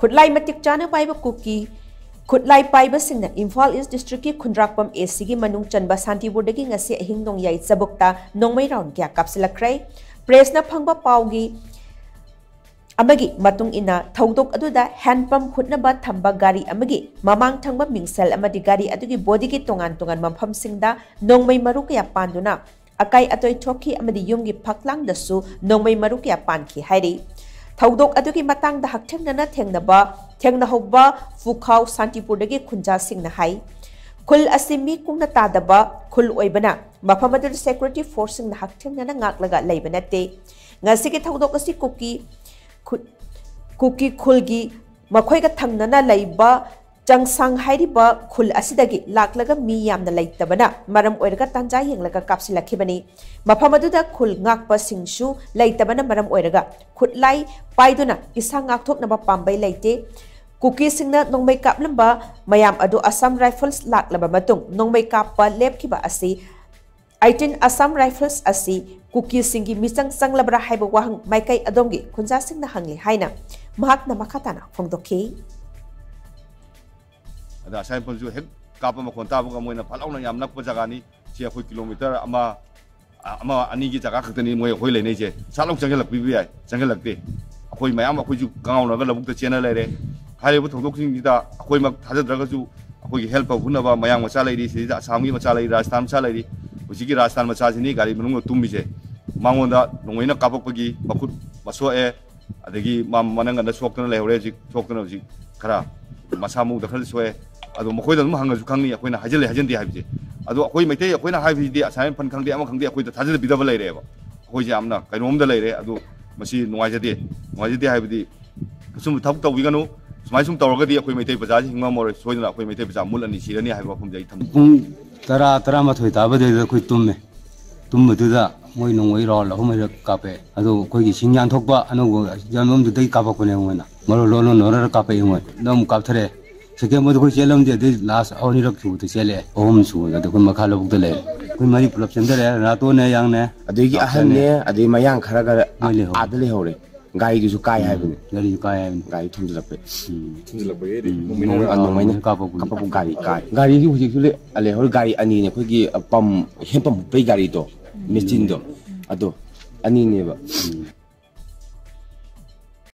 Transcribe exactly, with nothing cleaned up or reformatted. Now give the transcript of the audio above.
ꯈꯨꯠꯂꯥꯏ ꯃꯇꯤꯛ ꯆꯥꯅ ꯄꯥꯏꯕ ꯀꯨꯀꯤ ꯈꯨꯠꯂꯥꯏ ꯄꯥꯏꯕꯁꯤꯡꯅ ꯏꯝꯐꯥꯜ ꯏꯁ ꯗꯤꯁꯇ꯭ꯔꯤꯛꯀꯤ ꯈꯨꯟꯗ꯭ꯔꯥꯛꯄꯝ ꯑꯦ ꯁꯤꯒꯤ ꯃꯅꯨꯡ ꯆꯟꯕ ꯁꯥꯟꯇꯤꯄꯨꯔꯗꯒꯤ ꯉꯁꯤ ꯑꯍꯤꯡ ꯅꯣꯡꯌꯥꯏ ꯆꯕꯨꯛꯇ ꯅꯣꯡꯃꯩ ꯔꯥꯎꯟ ꯀꯌꯥ ꯀꯥꯞꯁꯤꯜꯂꯛꯈ꯭ꯔꯦ꯫ ꯄ꯭ꯔꯦꯁꯅ ꯐꯪꯕ ꯄꯥꯎꯒꯤ ꯑꯃꯒꯤ ꯃꯇꯨꯡ ꯏꯟꯅ, ꯊꯧꯗꯣꯛ ꯑꯗꯨꯗ ꯍꯦꯟꯄꯝ ꯍꯨꯠꯅꯕ ꯊꯝꯕ ꯒꯥꯔꯤ ꯑꯃꯒꯤ ꯃꯃꯥꯡ ꯊꯪꯕ ꯃꯤꯡꯁꯦꯜ ꯑꯃꯗꯤ ꯒꯥꯔꯤ ꯑꯗꯨꯒꯤ ꯕꯣꯗꯤꯒꯤ ꯇꯣꯉꯥꯟ ꯇꯣꯉꯥꯟꯕ ꯃꯐꯝꯁꯤꯡꯗ ꯅꯣꯡꯃꯩ ꯃꯔꯨ ꯀꯌꯥ ꯄꯥꯟꯗꯨꯅ ꯑꯀꯥꯏ ꯑꯇꯣꯏ ꯊꯣꯛꯈꯤ ꯑꯃꯗꯤ ꯌꯨꯝꯒꯤ ꯐꯛꯂꯥꯡꯗꯁꯨ ꯅꯣꯡꯃꯩ ꯃꯔꯨ ꯀꯌꯥ ꯄꯥꯟꯈꯤ ꯍꯥꯏꯔꯤ꯫ ꯊꯧꯗꯣꯛ ꯑꯗꯨꯒꯤ ꯃꯇꯥꯡꯗ ꯍꯛꯊꯦꯡꯅꯅ ꯊꯦꯡꯅꯕ ꯊꯦꯡꯅꯍꯧꯕ ꯐꯨꯈꯥꯎ ꯁꯥꯟꯇꯤꯄꯨꯔꯗꯒꯤ ꯈꯨꯟꯖꯥꯁꯤꯡꯅ ꯍꯥꯏ, ꯈꯨꯜ ꯑꯁꯤ ꯃꯤ ꯀꯨꯡꯅ ꯇꯥꯗꯕ ꯈꯨꯜ ꯑꯣꯏꯕꯅ ꯃꯐꯝ ꯑꯗꯨꯗ ꯁꯦꯀ꯭ꯌꯨꯔꯤꯇꯤ ꯐꯣꯔꯁꯁꯤꯡꯅ ꯍꯛꯊꯦꯡꯅꯅ ꯉꯥꯛꯂꯒ ꯂꯩꯕ ꯅꯠꯇꯦ꯫ ꯉꯁꯤꯒꯤ ꯊꯧꯗꯣꯛ ꯑꯁꯤ ꯀꯨꯀꯤ ꯈꯨ-, ꯀꯨꯀꯤ ꯈꯨꯜꯒꯤ ꯃꯈꯣꯏꯒ ꯊꯪꯅꯅ ꯂꯩꯕ ꯆꯪꯁꯥꯡ ꯍꯥꯏꯔꯤꯕ ꯈꯨꯜ ꯑꯁꯤꯗꯒꯤ ꯂꯥꯛꯂꯒ ꯃꯤ ꯌꯥꯝꯅ ꯂꯩꯇꯕꯅ ꯃꯔꯝ ꯑꯣꯏꯔꯒ ꯇꯥꯟꯖꯥ ꯌꯦꯡꯂꯒ ꯀꯥꯞꯁꯤꯜꯂꯛꯈꯤꯕꯅꯤ꯫ ꯃꯐꯝ ꯑꯗꯨꯗ ꯈꯨꯜ ꯉꯥꯛꯄꯁꯤꯡꯁꯨ ꯂꯩꯇꯕꯅ ꯃꯔꯝ ꯑꯣꯏꯔꯒ ꯈꯨꯠꯂꯥꯏ ꯄꯥꯏꯗꯨꯅ ꯏꯁꯥ ꯉꯥꯛꯊꯣꯛꯅꯕ ꯄꯥꯝꯕꯩ ꯂꯩꯇꯦ꯫ ꯀꯨꯀꯤꯁꯤꯡꯅ ꯅꯣꯡꯃꯩ ꯀꯥꯞꯂꯝꯕ ꯃꯌꯥꯝ ꯑꯗꯨ ꯑꯁꯥꯝ ꯔꯥꯏꯐꯜꯁ ꯂꯥꯛꯂꯕ ꯃꯇꯨꯡ ꯅꯣꯡꯃꯩ ꯀꯥꯞꯄ ꯂꯦꯞꯈꯤꯕ ꯑꯁꯤ ꯑꯩꯇꯤꯟ ꯑꯁꯥꯝ ꯔꯥꯏꯐꯜꯁ ꯑꯁꯤ ꯀꯨꯀꯤꯁꯤꯡꯒꯤ ꯃꯤꯆꯪ ꯆꯪꯂꯕ꯭ꯔꯥ ꯍꯥꯏꯕ ꯋꯥꯍꯪ ꯃꯥꯏꯀꯩ ꯑꯗꯣꯝꯒꯤ ꯈꯨꯟꯖꯥꯁꯤꯡꯅ ꯍꯪꯂꯤ ꯍꯥꯏꯅ ꯃꯍꯥꯛꯅ ꯃꯈꯥ ꯇꯥꯅ ꯐꯣꯡꯗꯣꯛꯈꯤ꯫ ꯑꯗ ꯑꯁꯥꯏ ꯃꯐꯝꯁꯨ ꯍꯦꯛ ꯀꯥꯞꯄ ꯃꯈꯣꯟ ꯇꯥꯕꯒ ꯃꯣꯏꯅ ꯐꯠ ꯂꯥꯎꯅ ꯌꯥꯝ ꯅꯛꯄ ꯖꯒꯥꯅꯤ꯫ ꯁꯤ ꯑꯩꯈꯣꯏ ꯀꯤꯂꯣꯃꯤꯇꯔ ꯑꯃ, ꯑꯃ ꯑꯅꯤꯒꯤ ꯖꯒꯥ ꯈꯛꯇꯅꯤ ꯃꯣꯏ ꯑꯩꯈꯣꯏ ꯂꯩꯅꯩꯁꯦ꯫ ꯁꯠ ꯂꯥꯎ ꯆꯪꯁꯤꯜꯂꯛꯄꯤꯕ ꯌꯥꯏ, ꯆꯪꯁꯤꯜꯂꯛꯇꯦ꯫ ꯑꯩꯈꯣꯏ ꯃꯌꯥꯝ ꯑꯩꯈꯣꯏꯁꯨ ꯀꯉꯥꯎꯅꯔꯒ ꯂꯧꯕꯨꯛꯇ ꯆꯦꯟꯅ ꯂꯩꯔꯦ꯫ ꯍꯥꯏꯔꯤꯕ ꯊꯧꯗꯣꯛꯁꯤꯡꯁꯤꯗ ꯑꯩꯈꯣꯏꯃꯛ ꯊꯥꯖꯗ꯭ꯔꯒꯁꯨ ꯑꯩꯈꯣꯏꯒꯤ ꯍꯦꯜꯞ ꯍꯨꯠꯅꯕ ꯃꯌꯥꯡ ꯃꯆꯥ ꯂꯩꯔꯤ, ꯁꯤꯗꯩꯗ ꯑꯁꯥꯝꯒꯤ ꯃꯆꯥ ꯂꯩꯔꯤ, ꯔꯥꯖꯁꯊꯥꯟ ꯃꯆꯥ ꯂꯩꯔꯤ꯫ ꯍꯧꯖꯤꯛꯀꯤ ꯔꯥꯖꯁꯊꯥꯟ ꯃꯆꯥꯁꯤꯅꯤ ꯒꯥꯔꯤ ꯃꯅꯨꯡꯗ ꯇꯨꯝꯃꯤꯁꯦ꯫ ꯃꯉꯣꯟꯗ ꯅꯣꯡꯃꯩꯅ ꯀꯥꯞꯄꯛꯄꯒꯤ ꯃꯈꯨꯠ ꯃꯁꯣꯛꯑꯦ, ꯑꯗꯒꯤ ꯃꯥ ꯃꯅꯪꯒꯟꯗ ꯁꯣꯛꯇꯅ ꯂꯩꯍꯧꯔꯦ꯫ ꯍꯧꯖꯤꯛ ꯁꯣꯛꯇꯅ ꯍꯧꯖꯤꯛ ꯈꯔ ꯃꯁꯥ ꯃꯎꯗ ꯈꯔꯗꯤ ꯁꯣꯛꯑꯦ꯫ ꯑꯗꯣ ꯃꯈꯣꯏꯗ ꯑꯗꯨꯝ ꯍꯪꯉꯁꯨ ꯈꯪꯅꯤ ꯑꯩꯈꯣꯏꯅ ꯍꯥꯏꯖꯜꯂꯦ ꯍꯥꯏꯖꯟꯗꯦ ꯍꯥꯏꯕꯁꯦ꯫ ꯑꯗꯣ ꯑꯩꯈꯣꯏ ꯃꯩꯇꯩ ꯑꯩꯈꯣꯏꯅ ꯍꯥꯏꯕꯁꯤꯗꯤ ꯑꯁꯥꯏ ꯐꯟ ꯈꯪꯗꯦ ꯑꯃ ꯈꯪꯗꯦ ꯑꯩꯈꯣꯏꯗ ꯊꯥꯖꯕꯤꯗꯕ ꯂꯩꯔꯦꯕ꯫ ꯑꯩꯈꯣꯏꯁꯦ ꯌꯥꯝꯅ ꯀꯩꯅꯣꯝꯗ ꯂꯩꯔꯦ꯫ ꯑꯗꯨ ꯃꯁꯤ ꯅꯨꯡꯉꯥꯏꯖꯗꯦ꯫ ꯅꯨꯡꯉꯥꯏꯖꯗꯦ ꯍꯥꯏꯕꯗꯤ ꯑꯁꯨꯝꯕ ꯊꯕꯛ ꯇꯧꯕꯤꯒꯅꯨ꯫ ꯁꯨꯃꯥꯏ ꯁꯨꯝ ꯇꯧꯔꯒꯗꯤ ꯑꯩꯈꯣꯏ ꯃꯩꯇꯩ ꯄ꯭ꯔꯖꯥꯁꯤ ꯍꯤꯡꯉꯝꯃꯔꯣꯏ꯫ ꯁꯣꯏꯗꯅ ꯑꯩꯈꯣꯏ ꯃꯩꯇꯩ ꯄ꯭ꯔꯖꯥ ꯃꯨꯠꯂꯅꯤ, ꯁꯤꯔꯅꯤ ꯍꯥꯏꯕ ꯋꯥꯐꯝꯁꯦ ꯑꯩ ꯊꯝꯖꯒꯦ꯫ ꯄꯨꯡ ꯇꯔꯥ, ꯇꯔꯥꯃꯥꯊꯣꯏ ꯇꯥꯕꯗꯩꯗ ꯑꯩꯈꯣꯏ ꯇꯨꯝꯃꯦ꯫ ꯇꯨꯝꯕꯗꯨꯗ ꯃꯣꯏ ꯅꯣꯡꯃꯩ ꯔꯥꯎꯟ ꯑꯍꯨꯝ ꯃꯔꯤꯔꯛ ꯀꯥꯞꯄꯦ꯫ ꯑꯗꯨ ꯑꯩꯈꯣꯏꯒꯤ ꯁꯤꯡ ꯌꯥꯟꯊꯣꯛꯄ ꯑꯅꯧꯕ ꯌꯥꯟꯐꯝꯗꯨꯗꯒꯤ ꯀꯥꯞꯄꯛꯄꯅꯦ ꯃꯣꯏꯅ꯫ ꯃꯔꯨ ꯂꯣꯟ ꯂꯣꯟꯅꯔꯒ ꯀꯥꯞꯄꯛꯏ ꯃꯣꯏ꯫ ꯑꯗꯨ ꯑꯃꯨꯛ ꯀꯥꯞꯊꯔꯛꯑꯦ꯫ ꯁꯦꯀꯦꯟ ꯃꯣꯏꯗ ꯑꯩꯈꯣꯏ ꯆꯦꯜꯂꯝꯗꯦ꯫ ꯑꯗꯩ ꯂꯥꯁ ꯑꯅꯤꯔꯛ ꯁꯨꯕꯗ ꯆꯦꯜꯂꯛꯑꯦ꯫ ꯑꯍꯨꯝ ꯁꯨꯕꯗ ꯑꯩꯈꯣꯏ ꯃꯈꯥ ꯂꯧꯕꯨꯛꯇ ꯂꯩꯔꯦ꯫ ꯑꯩꯈꯣꯏ ꯃꯔꯤ ꯄꯨꯂꯞ ꯆꯦꯟꯊꯔꯛꯑꯦ꯫ ꯔꯥꯇꯣꯅꯦ, ꯌꯥꯡꯅꯦ, ꯑꯗꯨꯗꯒꯤ ꯗꯥꯛꯇꯔꯅꯦ꯫ ꯑꯍꯟꯅꯦ, ꯑꯗꯩ ꯃꯌꯥꯡ ꯈꯔ ꯈꯔ ꯃꯣꯏ ꯂꯩꯍꯧꯔꯦ꯫ ꯑꯥꯗ ꯂꯩꯍꯧꯔꯦ꯫ ꯒꯥꯔꯤꯗꯨꯁꯨ ꯀꯥꯏ ꯍꯥꯏꯕꯅꯦ꯫ ꯒꯥꯔꯤꯁꯨ ꯀꯥꯏ ꯍꯥꯏꯕꯅꯤ꯫ ꯒꯥꯔꯤ ꯊꯣꯝꯖꯤꯜꯂꯛꯄꯩ꯫ ꯊꯨꯝꯖꯤꯜꯂꯛꯄꯒꯤ ꯍꯥꯏꯗꯤ ꯅꯣꯡꯃꯩꯅ ꯀꯥꯞꯄꯛꯄ ꯒꯥꯔꯤ ꯀꯥꯏ꯫ ꯒꯥꯔꯤꯗꯤ ꯍꯧꯖꯤꯛꯁꯨ ꯂꯩꯍꯧꯔꯤ꯫ ꯒꯥꯔꯤ ꯑꯅꯤꯅꯦ ꯑꯩꯈꯣꯏꯒꯤ ꯄꯝ ꯍꯦꯟ ꯄꯝ ꯍꯨꯠꯄꯩ ꯒꯥꯔꯤꯗꯣ, ꯃꯦꯆꯤꯟꯗꯣ, ꯑꯗꯣ ꯑꯅꯤꯅꯦꯕ꯫